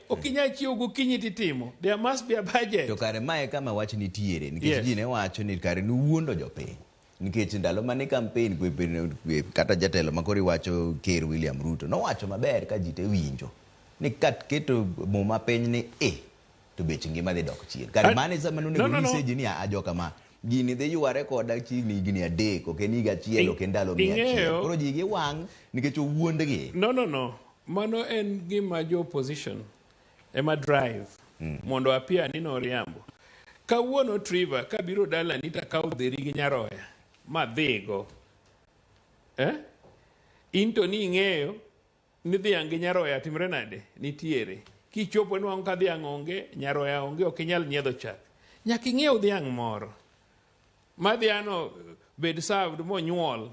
Ok inyal chiewo gokinyi titimo. There must be a budget. To kare mae kama wach nitiere nikech ji ne wacho ni kare nuwuondo jopiny nikech ndalo mane campaign kata jatelo ma koro iwacho Ker William Ruto nowacho maber ka ji te winjo ni ka keto muma piny ni e to bech ngima dhi dok chien. Kare mano e sama nonego No, nyise no. ji ni a joka ma gini dhi yware koda chiegni higni 3, ok en higa achiel, ok en ndalo 100. Koro ji gi wang' nikech owuondgi. No. Mano en gima jo opposition ema drive mondo apia ni noriambo. Kawuono Trevor kabiro dalani takawo dheri gi nyaroya madhigo. Eh? In to ni ing'eyo ni dhiang' gi nyaroya timre nade? Nitiere. Kichopo nwang'o ka dhiang' onge, nyaroya onge, ok inyal nyiedho chak. Nyaka ing'iew dhiang' moro. Ma dhiano bed served monyuol.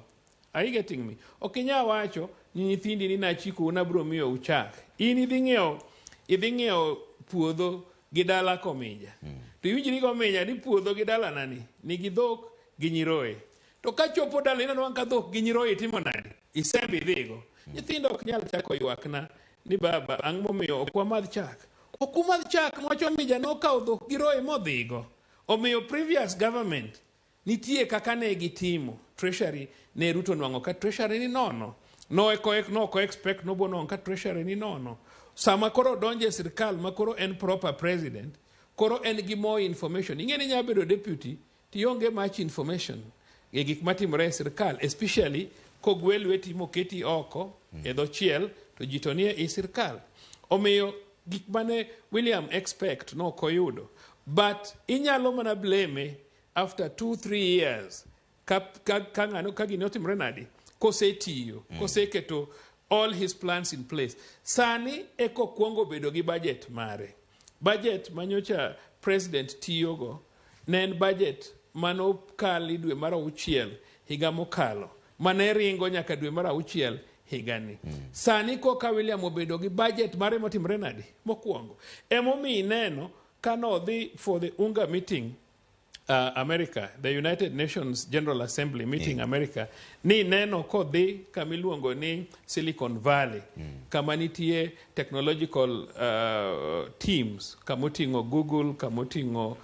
Are you getting me? Ok inyal wacho ni nyithindi ni nachikou nabiro miyou chak. In idhi ng'iewo puodho gi dala komija. To iwinjri gomija ni puodho gi dalana ni nigi dhok gi nyiroye. To kachopo dala ineno ka dhok gi nyiroye timo nade? Isembe idhigo. Nyithindo ok nyal chako ywakna ni baba ang' momiyo ok wamadh chak. Ok umadh chak niwach omija nokawo dhok gi roye modhigo. Omiyo previous government nitie kaka ne gitimo treasury ne Ruto nwang'o ka treasury ni nono. No eko no ok expect nobo nwang'o ka treasury ni nono. Sama koro donjo e sirkal ma koro en proper president, koro en gi more information. Ing'e ni inyalo bedo deputy tionge much information e gik matimore e sirkal, especially kogwe lweti moketi oko e dho chiel to ji to nie i sirkal. Omiyo gik mane William expect nok oyudo. But inyalo mana blame after 2, 3 years ka ng'ano ka gini otimore nade kosetiyo, koseketo all his plans in place. Sani eko kwongo bedo gi budget mare. Budget manyocha president tiyogo ne en budget manokali dwe mar 6 higa mokalo mane ringo nyaka dwe mar 6 higani. Sani koka William obedo gi budget mare motimore nade mokwongo. Emomiyo ineno kanodhi for the UNGA meeting, America, the United Nations General Assembly meeting, America, ni neno kodhi kamiluongo ni Silicon Valley, kama nitie technological teams, kamoting'o Google, kamoting'o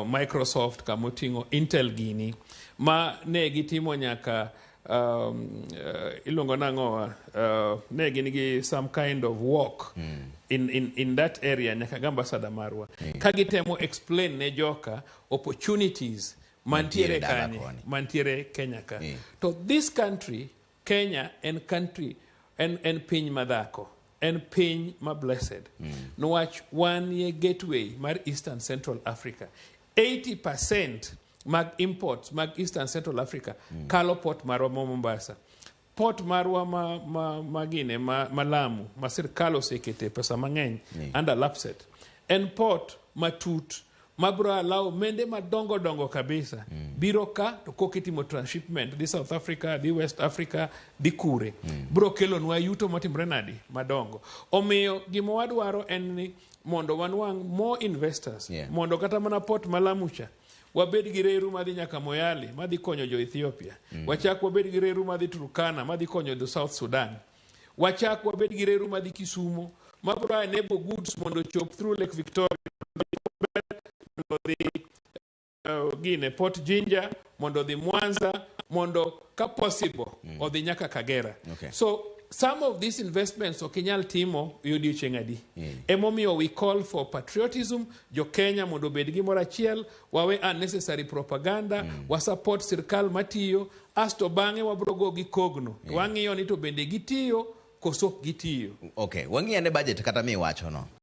Microsoft, kamoting'o Intel gini, ma ne gitimo nyaka iluongo nang'o, ne gin gi some kind of work in that area nyaka gi ambassador marwa ka gitemo explain ne joka opportunities mantiere mantiere dala kanye koni. Mantiere Kenya ka. To this country Kenya en country en piny madhako, en piny ma blessed niwach wan ye gateway mar Eastern Central Africa. 80% mag imports mag Eastern Central Africa kalo port marwa ma Mombasa, port marwa ma gine ma Lamu ma sirkal osekete pesa mang'eny under LAPSSET en port matut mabro allow mende madongo dongo kabisa biro ka to kokitimo transshipment dhi South Africa, dhi West Africa, dhi kure, bro kelonwa yuto matimre nadi madongo. Omiyo gima wadwaro en ni mondo wanwang' more investors mondo kata mana port ma Lamu cha wabed gi reru madhi nyaka Moyale madhi konyo jo Ethiopia, wachak wabed gi reru madhi Turkana madhi konyo jo South Sudan, wachak wabed gi reru madhi Kisumo mabro enable goods mondo ochop through Lake Victoria mondo odhi gine Port Jinja, mondo odhi Mwanza, mondo ka possible odhi nyaka Kagera. So some of these investments ok inyal timo e odiochieng' adi. Emomiyo we call for patriotism, jo Kenya mondo obed gimoro achiel, wawe unnecessary propaganda, wa support sirkal matiyo, asto bang'e wabro go gi kogno. To wang'iyo ni to bende gitiyo koso ok gitiyo. Okay, wang'i ane budget kata miwachono.